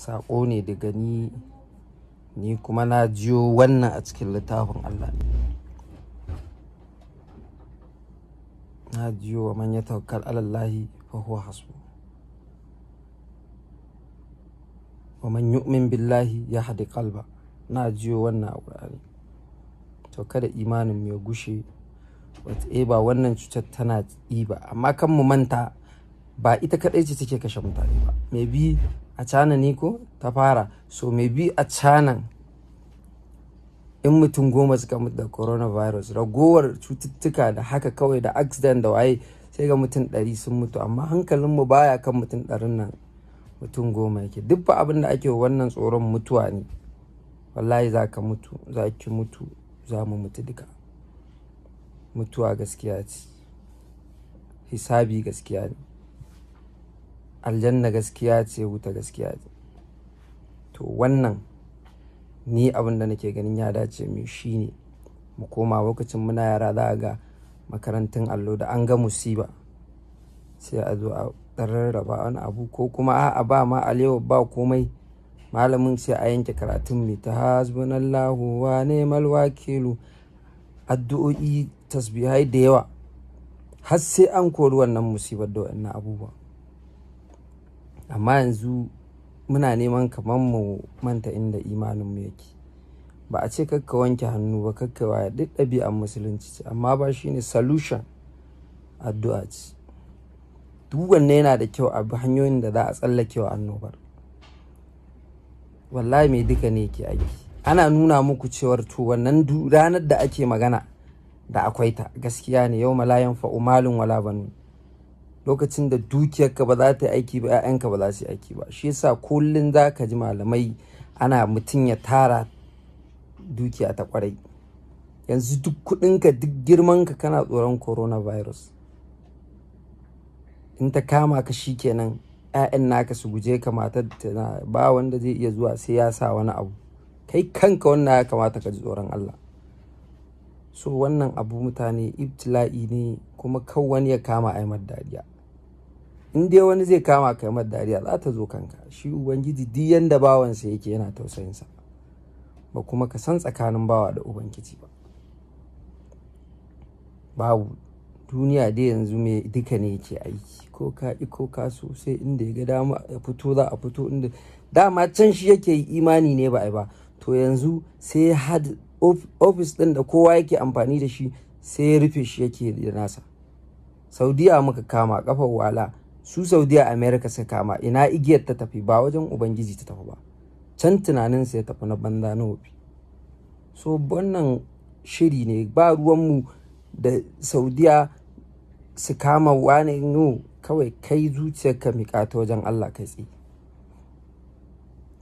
Saƙo ne daga ni, ni kuma na jiyo wannan a cikin littafin Allah ne. Na jiyo wa man yatawakkal ala Allahi fa huwa hasbu. Wa man yu'min billahi yahdi qalba. Na jiyo wannan a Qur'ani. To kada imanin mu ya gushe. Whatever wannan cutar tana ɗiba, amma kan mu manta ba ita kaɗai ce take kashe mutane ba. Maybe a China ne ko ta fara. So maybe a China in mutum 10 suka mutu da coronavirus, ragowar cututtuka da haka kawai da accident da waye sai ga mutum 100 sun mutu. Amma hankalinmu baya kan mutum 100 nan, mutum 10 yake. Duk fa abin da ake wannan tsoron mutuwa ne. Wallahi za ka mutu, za ki mutu, za mu mutu duka. Mutuwa gaskiya ce. Hisabi gaskiya ne. Aljanna gaskiya ce, wuta gaskiya ce. To wannan ni abin da nake ganin ya dace mu shi ne mu koma lokacin muna yara za a ga makarantun allo da an ga musiba sai a zo a rarraba wani abu ko kuma a'a ba ma alewa ba komai. Malamin sai a yanke karatun mai ta hasbunallahu wa ni'mal wakilu, addu'o'i, tasbihai da yawa har sai an kori wannan musibar da wannan abubuwa. Amma yanzu muna neman kamar mu manta inda imaninmu yake. Ba a ce kakka wanke hannu ba, kakka waya, duk ɗabi'an musulunci ce, amma ba shi ne solution, addu'a ce. Duk wanne yana da kyau a bi hanyoyin da za a tsallake wa annobar. Wallahi mai duka ne yake aiki. Ana nuna muku cewar to wannan ranar da ake magana da akwai ta gaskiya ne. Yawma la yanfa'u malun wala banun. Lokacin da dukiyarka ba za ta yi aiki ba, 'ya'yanka ba za su yi aiki ba. Shi yasa kullum za ka ji malamai ana mutum ya tara dukiya ta ƙwarai. Yanzu duk kuɗinka, duk girmanka kana tsoron coronavirus. In ta kama ka shi kenan, 'ya'yan naka su guje ka, matar tana ba wanda zai iya zuwa sai ya sa wani abu. Kai kanka wannan ya kamata ka ji tsoron Allah. So wannan abu mutane ibtila'i ne, kuma kar wani ya kama a yi mar dariya. In dai wani zai kama ka yi mar dariya, za ta zo kanka. Shi Ubangiji duk yanda bawansa yake yana tausayinsa. Ba kuma ka san tsakanin bawa da Ubangiji ba. Babu. Duniya dai yanzu mai duka ne yake aiki. Ko ka ƙi ko ka so, sai inda ya ga dama ya fito za a fito, inda dama can shi yake yi imani ne ba a yi ba. To yanzu sai had office ɗin da kowa yake amfani da shi sai ya rufe shi yake da nasa. Saudiya muka kama ƙafar wala. Su Saudiya America suka kama. Ina igiyar ta tafi? Ba wajen Ubangiji ta tafi ba. Can tunaninsa ya tafi na banza na wofi. So wannan shiri ne, ba ruwanmu da Saudiya su kama wane, no, kawai kai zuciyarka miƙa ta wajen Allah kai tsaye.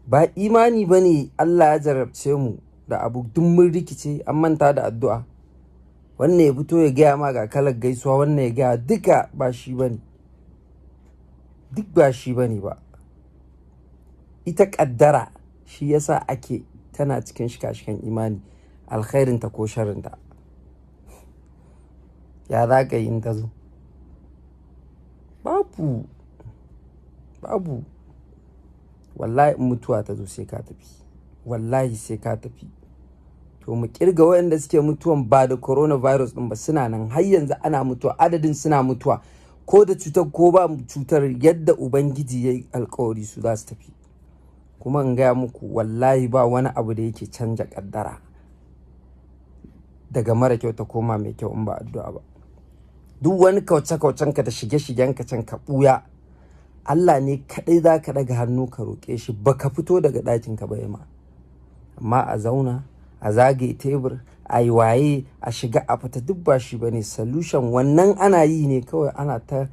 Ba imani ba ne Allah ya jarabce mu da abu duk mun rikice an manta da addu'a. Wannan ya fito ya gaya ma ga kalar gaisuwa, wannan ya gaya, duka ba shi ba ne. Duk ba shi ba ne ba. Ita ƙaddara shi yasa ake tana cikin shika-shikan imani, alkhairinta ko sharrinta. Ya za ka yi in ta zo? Babu. Babu. Wallahi in mutuwa ta zo sai ka tafi. Wallahi sai ka tafi. To mu ƙirga waɗanda suke mutuwan ba da coronavirus ɗin ba, suna nan har yanzu ana mutuwa, adadin suna mutuwa. Ko da cutar ko ba cutar, yadda Ubangiji ya yi alkawari su za su tafi. Kuma in gaya muku, wallahi ba wani abu da yake canja ƙaddara daga mara kyau ta koma mai kyau in ba addu'a ba. Duk wani kauce-kaucenka da shige-shigenka can ka ɓuya, Allah ne kaɗai za ka ɗaga hannu ka roƙe shi ba ka fito daga ɗakinka ba ma. Amma a zauna, a zagaye tebur, a yi waye, a shiga a fita, duk ba shi ba ne solution. Wannan ana yi ne kawai ana ta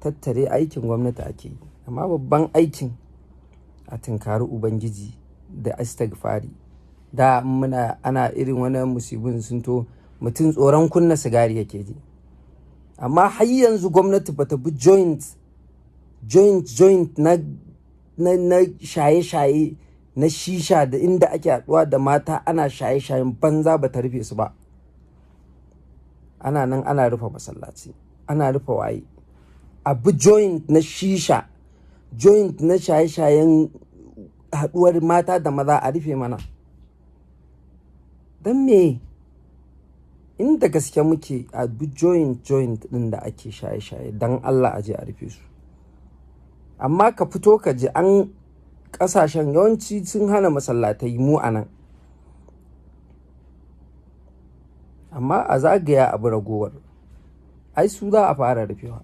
tattare aikin gwamnati ake yi. Amma babban aikin a tunkari Ubangiji da istighfari. Da muna ana irin wannan musibin sun to mutum tsoron kunna sigari yake ji. Amma har yanzu gwamnati bata bi joint, joint, joint na shaye-shaye, na shisha da inda ake haɗuwa da mata ana shaye-shayen banza, bata rufe su ba. Ana nan ana rufe masallaci, ana rufe waye. A bi joint na shisha, joint na shaye-shayen Haɗuwar mata da maza a rufe mana. Don me? Inda gaske muke, a bi joint joint ɗin da ake shaye-shaye, don Allah a je a rufe su. Amma ka fito ka ji an ƙasashen yawanci sun hana masallatai, mu a nan. Amma a zagaya abu ragowar, ai su za a fara rufewa.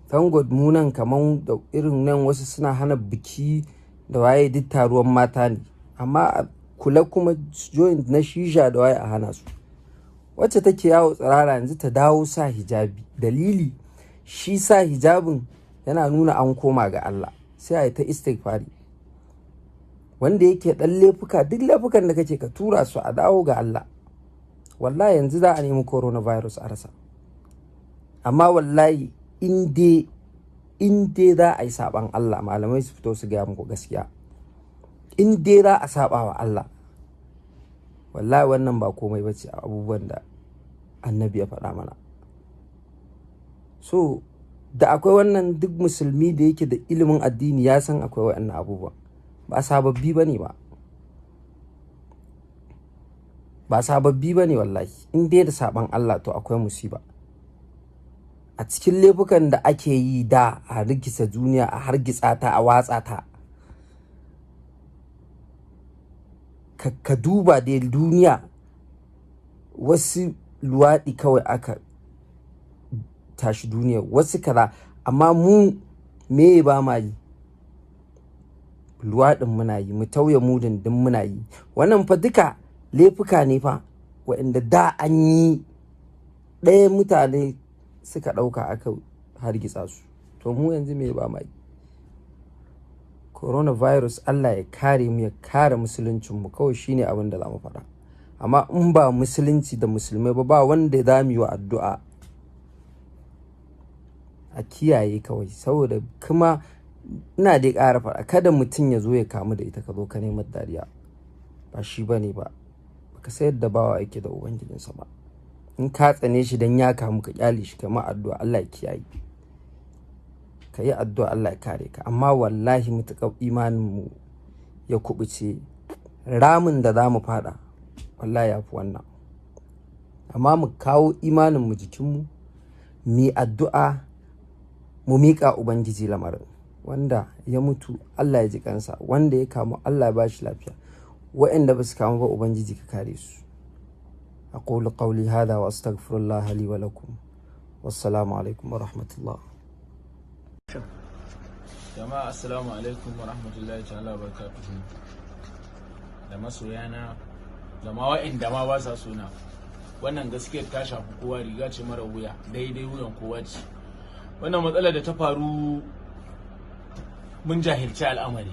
Thank God mu nan kaman da irin nan wasu suna hana biki da waye, duk taruwan mata ne. Amma a kula kuma joint na shisha da waye a hana su. Wacce take yawo tsirara yanzu ta dawo sa hijabi. Dalili shi sa hijabin yana nuna an koma ga Allah, sai a yi ta istighfari. Wanda yake ɗan laifuka, duk laifukan da kake ka tura su, a dawo ga Allah. Wallahi yanzu za a nemi coronavirus a rasa. Amma wallahi in dai za a yi saɓan Allah, malamai su fito su gaya muku gaskiya. In dai za a saɓa wa Allah, wallahi wannan ba komai ba ce a abubuwan da Annabi ya faɗa mana. So da akwai wannan, duk musulmi da yake da ilimin addini ya san akwai waɗannan abubuwan. Ba sababbi ba ne ba. Ba sababbi ba ne wallahi. In dai da saɓan Allah, to akwai musiba. A cikin laifukan da ake yi da a rikisa duniya, a hargitsa ta, a watsa ta. Ka duba dai duniya, wasu luwaɗi kawai aka tashi duniya, wasu kaza, amma mu me ba ma yi? Luwaɗin muna yi, mu tauye mudun din muna yi. Wannan fa duka laifuka ne fa waɗanda da an yi ɗaya mutane suka ɗauka aka hargitsa su. To mu yanzu me ba ma yi? Coronavirus, Allah ya kare mu, ya kare musuluncinmu, kawai shine abin da za mu faɗa. Amma in ba musulunci da musulmai ba, ba wanda za mu yi wa addu'a. A kiyaye kawai, saboda kuma ina dai ƙara faɗa, kada mutum ya zo ya kamu da ita ka zo ka neman dariya. Ba shi ba ne ba. Baka san yadda bawa yake da Ubangijinsa ba. In ka tsane shi dan ya kamu, ka ƙyale shi, ka ma addu'a Allah ya kiyaye. Ka yi addu'a Allah ya kare ka. Amma wallahi matuƙar imaninmu ya kuɓuce, ramin da za mu faɗa wallahi ya fi wannan. Amma mu kawo imaninmu jikinmu, mu yi addu'a, mu miƙa Ubangiji lamarin. Wanda ya mutu Allah ya ji kansa, wanda ya kamu Allah ya ba shi lafiya. Waɗanda ba su kamu ba, Ubangiji ka kare su. أقول قولي هذا وأستغفر الله لي ولكم، والسلام عليكم ورحمة الله. Jama'a, assalamu alaikum wa rahmatullahi ta'ala wa barakatuhu. Da masoyana da ma wa'inda ma ba sa sona, wannan gaskiyar ta shafi kowa, riga ce mara wuya, daidai wuyan kowa ce. Wannan matsalar da ta faru, mun jahilci al'amari,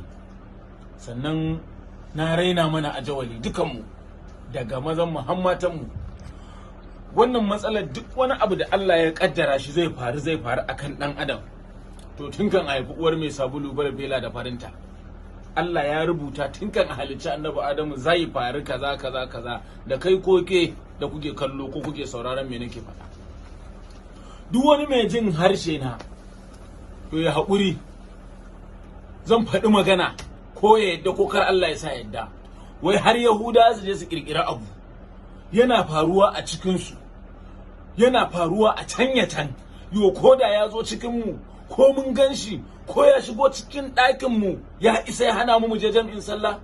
sannan na raina mana a jawali dukanmu, daga mazan mu har matanmu. Wannan matsalar, duk wani abu da Allah ya kaddara shi zai faru, zai faru akan dan adam. To tun kan a haifi uwar mai sabulu bela da farinta, Allah ya rubuta tun kan a halicci Annabi Adamu zai faru kaza kaza kaza. Da kai ko ke da kuke kallo ko kuke sauraron me nake faɗa, duk wani mai jin harshe na, to ya haƙuri, zan faɗi magana, ko ya yadda ko kar Allah ya sa yadda. Wai har Yahuda su je su kirkira abu yana faruwa a cikinsu, yana faruwa a can ya can yo, ko da ya zo cikin mu, ko mun gan shi, ko ya shigo cikin ɗakin mu, ya isa ya hana mu mu je jam'in sallah?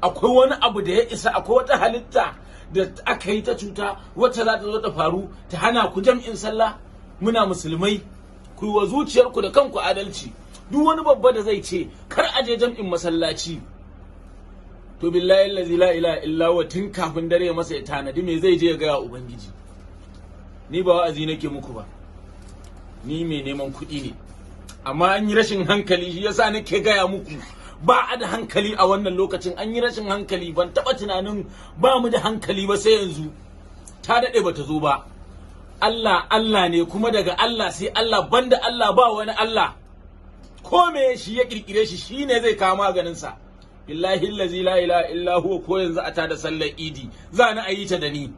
Akwai wani abu da ya isa, akwai wata halitta da aka yi ta cuta wacce za ta zo ta faru ta hana ku jam'in sallah? Muna musulmai, ku yi wa zuciyarku da kanku adalci. Duk wani babba da zai ce kar a je jam'in masallaci, to billahi allazi la ilaha illa huwa, tun kafin dare ya masa ya tanadi me zai je ya gaya Ubangiji. Ni ba wa'azi nake muku ba, ni mai neman kuɗi ne, amma an yi rashin hankali, shi yasa nake gaya muku ba a da hankali a wannan lokacin. An yi rashin hankali. Ban taɓa tunanin ba mu da hankali ba sai yanzu. Ta daɗe bata zo ba. Allah Allah ne, kuma daga Allah sai Allah, banda Allah ba wani Allah. Ko me shi ya kirkire shi, shine zai kawo maganin sa. Billahi allazi la ilaha illa huwa, ko yanzu a tada sallar Idi, za ni a yi ta da ni.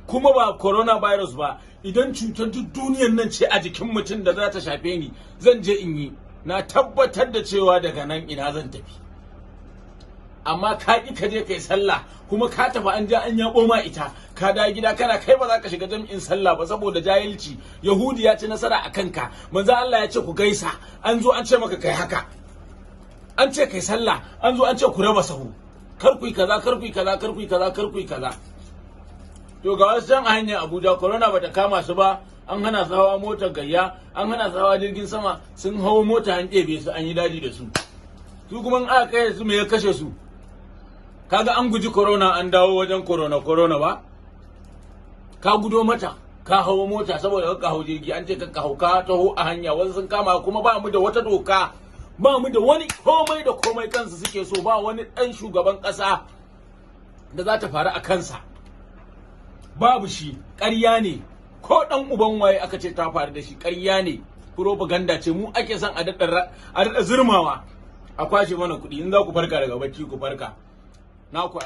Kuma ba coronavirus ba, idan cutar duk duniyar nan ce a jikin mutum da za ta shafe ni, zan je in yi. Na tabbatar da cewa daga nan ina zan tafi. Amma ka ƙi ka je kai sallah, kuma ka tafi an ja an yaɓo ma ita, ka da gida kana kai ba za ka shiga jam'in sallah ba saboda jahilci. Yahudi ya ci nasara a kanka. Manzo Allah ya ce ku gaisa, an zo an ce maka kai haka. An ce kai sallah, an zo an ce ku raba sahu, kar ku yi kaza, kar ku yi kaza, kar ku yi kaza, kar ku yi kaza. To ga wasu can a hanyar Abuja, corona bata kama su ba. An hana su hawa motar gayya, an hana su hawa jirgin sama, sun hawo mota an ɗebe su, an yi daji da su. Su kuma in aka kai su, me ya kashe su? Kaga an guji corona, an dawo wajen corona. Corona ba ka gudo mata, ka hawo mota saboda ka hau jirgi, an ce ka hau, ka taho a hanya wasu sun kama. Kuma ba mu da wata doka, ba mu da wani komai da komai, kansu suke so. Ba wani ɗan shugaban ƙasa da za ta faru a kansa, babu shi, ƙarya ne. Ko ɗan uban waye aka ce ta faru da shi, ƙarya ne, propaganda ce. Mu ake son a daɗa zurmawa, a kwashe mana kuɗi. In za ku farka daga bacci, ku farka. Na ku.